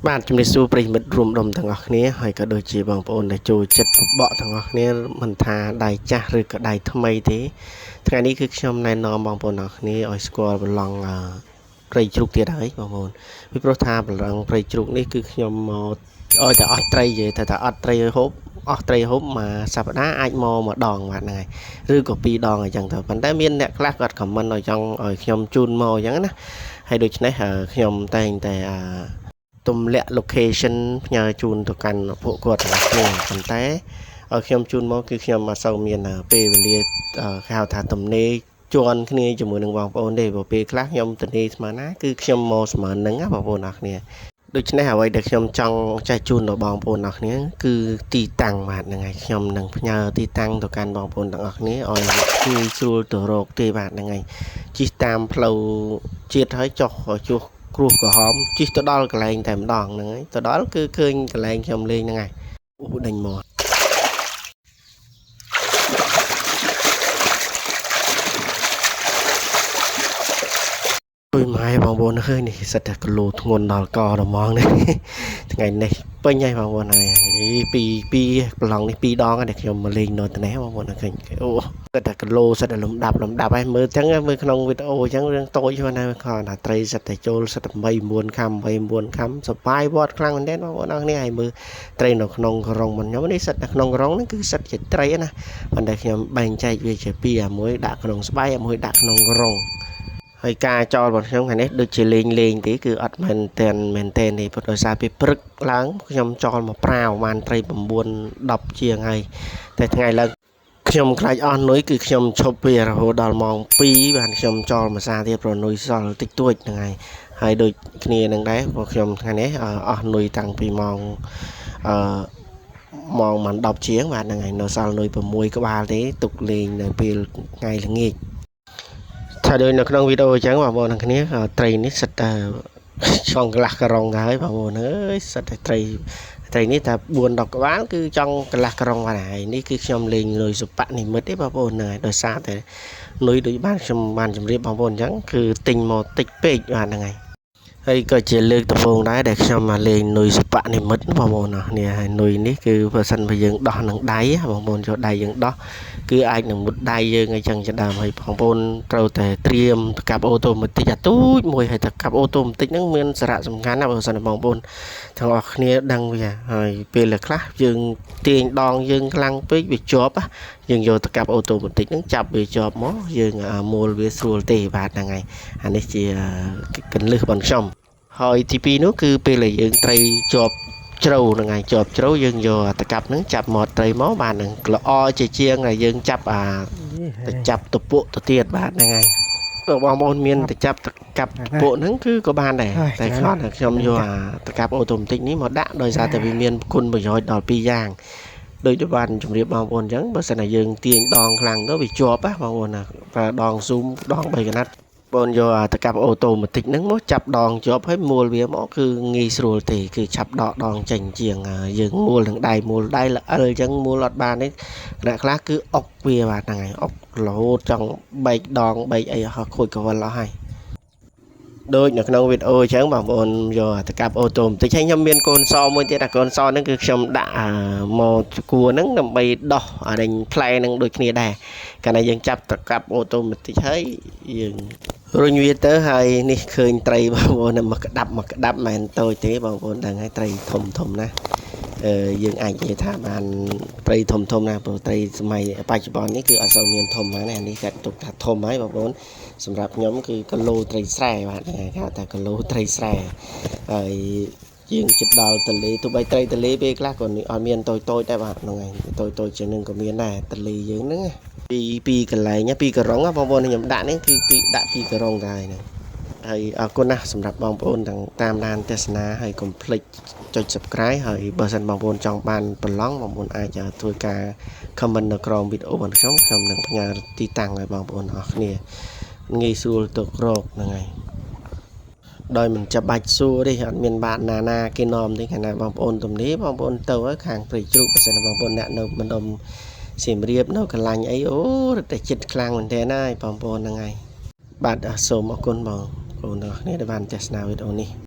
បាទជំរាបសួរប្រិយមិត្តរួមដុំទាំងអស់គ្នាហើយក៏ដូចជាបងប្អូនដែលចូលចិត្តបបកទាំងអស់គ្នាមិនថាដៃចាស់ឬក៏ដៃថ្មីទេថ្ងៃនេះគឺខ្ញុំណែនាំបងប្អូនទាំងអស់គ្នាឲ្យស្គាល់ប្រឡងព្រៃជ្រូកទៀតហើយបងប្អូនពីព្រោះថាប្រឡងព្រៃជ្រូកនេះគឺខ្ញុំមកឲ្យតែអស់ត្រីនិយាយតែថាអត់ត្រីឲ្យហូបអស់ត្រីហូបមួយសប្តាហ៍អាចមកម្ដងបាទហ្នឹងហើយឬក៏ពីរដងអញ្ចឹងទៅប៉ុន្តែមានអ្នកខ្លះគាត់ខមមិនឲ្យចង់ឲ្យខ្ញុំជូនមកអញ្ចឹងណាហើយដូច្នេះខ្ញុំតែងតែទម្លាក់ location ផ្ញើជូនទៅកាន់ពួកគាត់ទាំងអស់គ្នាប៉ុន្តែឲ្យខ្ញុំជូនមកគឺខ្ញុំអត់សូវមានពេលវេលាគេហៅថាទំនេរជន់គ្នាជាមួយនឹងបងប្អូនទេព្រោះពេលខ្លះខ្ញុំទំនេរស្មើណាគឺខ្ញុំមកស្មើនឹងណាបងប្អូនអរគ្នាដូច្នេះអ្វីដែលខ្ញុំចង់ចែកជូនដល់បងប្អូនអរគ្នាគឺទីតាំងបាទហ្នឹងហើយខ្ញុំនឹងផ្ញើទីតាំងទៅកាន់បងប្អូនទាំងអស់គ្នាឲ្យងាយស្រួលទៅរកទេបាទហ្នឹងហើយជិះតាមផ្លូវជាតិហើយចុះជួស គ្រោះក្រហមជិះទៅដល់កន្លែងតែម្ដងហ្នឹងហើយទៅដល់គឺឃើញកន្លែងខ្ញុំលេងហ្នឹងហើយអូដេញមកអុយម៉ែបងប្អូនឃើញនេះសិតតែគីឡូធ្ងន់ដល់កដល់ហ្មងនេះ ថ្ងៃនេះពេញហើយបងប្អូនហើយពីពីប្រឡងនេះពីរដងហើយដែលខ្ញុំមកលេងនៅត្នេះបងប្អូនឃើញអូសិតតែគីឡូសិតតែលំដាប់លំដាប់ហើយមើលចឹងមើលក្នុងវីដេអូចឹងរឿងតូចហ្នឹងណាគាត់ថាត្រីសិតតែចូលសិតតែ8 9ខំ8 9ខំសបាយវត្តខ្លាំងមែនទែនបងប្អូនអរគ្នាហើយមើលត្រីនៅក្នុងក្រុងរបស់ខ្ញុំនេះសិតតែក្នុងក្រុងហ្នឹងគឺសិតជាត្រីណាប៉ុន្តែខ្ញុំបែងចែកវាជាពីរអាមួយដាក់ក្នុងស្បៃអាមួយដាក់ក្នុងក្រុង ហើយការចោលរបស់ខ្ញុំថ្ងៃនេះដូចជាលេងលេងទេគឺអត់មែនតែនមែនតែនទេព្រោះដោយសារពេលព្រឹកឡើងខ្ញុំចោលមកប្រាវបានត្រី9 10ជាងហើយតែថ្ងៃឡើងខ្ញុំខ្លាចអស់នុយគឺខ្ញុំឈប់វារហូតដល់ម៉ោង2បានខ្ញុំចោលមួយសាទៀតព្រោះនុយសល់តិចតួចហ្នឹងហើយហើយដូចគ្នានឹងដែរព្រោះខ្ញុំថ្ងៃនេះអស់នុយតាំងពីម៉ោងអឺម៉ោងមិន10ជាងបាទហ្នឹងហើយនៅសល់នុយ6ក្បាលទេទុកលេងនៅពេលថ្ងៃល្ងាច ថាដូចនៅក្នុងវីដេអូអញ្ចឹងបងប្អូនទាំងគ្នាត្រីនេះសិតតែចង់កន្លះក្រុងទៅហើយបងប្អូនអើយសិតតែត្រីត្រីនេះតែ4 10ក្បាលគឺចង់កន្លះក្រុងបានហើយនេះគឺខ្ញុំលេងលុយសុបនិមិត្តទេបងប្អូនហ្នឹងហើយដោយសារតែលុយដូចបានខ្ញុំបានជម្រាបបងប្អូនអញ្ចឹងគឺទិញមកតិចពេកបាទហ្នឹងហើយហើយក៏ជាលើកដំបូងដែរដែលខ្ញុំមកលេងនុយសុបនិមិត្តបងប្អូនអរគ្នាហើយនុយនេះគឺបើសិនបើយើងដោះនឹងដៃបងប្អូនចូលដៃយើងដោះ គឺអាចនឹងមុតដៃយើងអីចឹងជាដើមហើយបងប្អូនត្រូវតែត្រៀមតកាប់អូតូម៉ាទិកអាទូចមួយហើយតកាប់អូតូម៉ាទិកហ្នឹងមានសារៈសំខាន់ណាស់បើសិនជាបងប្អូនទាំងអស់គ្នាដឹងវាហើយពេលខ្លះយើងទាញដងយើងខ្លាំងពេកវាជាប់យើងយកតកាប់អូតូម៉ាទិកហ្នឹងចាប់វាជាប់មកយើងមូលវាស្រួលទេបាទហ្នឹងហើយអានេះជាកលឹះរបស់ខ្ញុំហើយទី2នោះគឺពេលដែលយើងត្រីជាប់ជ្រៅហ្នឹងហើយជាប់ជ្រៅយើងយកអាតកាប់ហ្នឹងចាប់មាត់ត្រីមកបាទហ្នឹងល្អជាជាងដែលយើងចាប់អាទៅចាប់ពពួកទៅទៀតបាទហ្នឹងហើយបើបងប្អូនមានទៅចាប់តកាប់ពពួកហ្នឹងគឺក៏បានដែរតែគ្រាន់តែខ្ញុំយកអាតកាប់ automatic នេះមកដាក់ដោយសារតែវាមានគុណប្រយោជន៍ដល់ពីរយ៉ាងដូចទៅបានជម្រាបបងប្អូនអញ្ចឹងបើសិនតែយើងទាញដងខ្លាំងទៅវាជាប់ណាបងប្អូនណាប្រើដងស៊ូមដង3កណាត់បងយកអាតកាប់ automatic ហ្នឹងមកចាប់ដងជាប់ហើយមួលវាមកគឺងាយស្រួលទេគឺឆាប់ដកដងចេញជាងយើងមួលនឹងដៃមួលដៃល្អិលអញ្ចឹងមួលអត់បានទេគណៈខ្លះគឺអុកវាបាទហ្នឹងហើយអុករហូតចង់បែកដងបែកអីអស់ខូចកវលអស់ហើយដូចនៅក្នុងវីដេអូអញ្ចឹងបងប្អូនយកអាតកាប់ automatic ហើយខ្ញុំមានកូនសមួយទៀតអាកូនសហ្នឹងគឺខ្ញុំដាក់មកគួរហ្នឹងដើម្បីដោះអារេញផ្លែហ្នឹងដូចគ្នាដែរកាលណាយើងចាប់តកាប់ automatic ហើយយើងរុញវាទៅហើយនេះឃើញត្រីបងប្អូនមកក្តាប់មកក្តាប់មិនមែនតូចទេបងប្អូនដឹងហើយត្រីធំធំណាស់អឺយើងអាចនិយាយថាបានត្រីធំធំណាស់ព្រោះត្រីសម័យបច្ចុប្បន្ននេះគឺអត់សូវមានធំហ្នឹងអានេះគេទុកថាធំហើយបងប្អូនសម្រាប់ខ្ញុំគឺគីឡូត្រីស្រែបាទហ្នឹងគេហៅថាគីឡូត្រីស្រែហើយយើងចិត្តដល់ទន្លេទោះបីត្រីទន្លេពេលខ្លះក៏អត់មានតូចតូចដែរបាទហ្នឹងហើយតូចតូចជាងនឹងក៏មានដែរទន្លេយើងហ្នឹងពីពីកន្លែងពីក្រុងបងប្អូនខ្ញុំដាក់នេះគឺពីដាក់ពីក្រុងដែរហ្នឹងហើយអរគុណណាស់សម្រាប់បងប្អូនទាំងតាមដានទស្សនាហើយកុំភ្លេចចុច Subscribe ហើយបើសិនបងប្អូនចង់បានប្រឡងបងប្អូនអាចធ្វើការ comment នៅក្រោមវីដេអូរបស់ខ្ញុំខ្ញុំនឹងផ្ញើទីតាំងឲ្យបងប្អូនអស់គ្នាងាយស្រួលទៅក្រកហ្នឹងហើយដោយមិនចាំបាច់សួរទេអត់មានបាតណាណាគេនាំទេកាលណាបងប្អូនទំនេរបងប្អូនទៅហើយខាងព្រៃជ្រូកបើសិនបងប្អូនអ្នកនៅម្ដុំសៀមរាបនៅកន្លាញ់អីអូរត់តែចិត្តខ្លាំងមែនទែនហើយបងប្អូនហ្នឹងហើយបាទសូមអរគុណបងប្អូនទាំងអស់គ្នាដែលបានទស្សនាវីដេអូនេះ។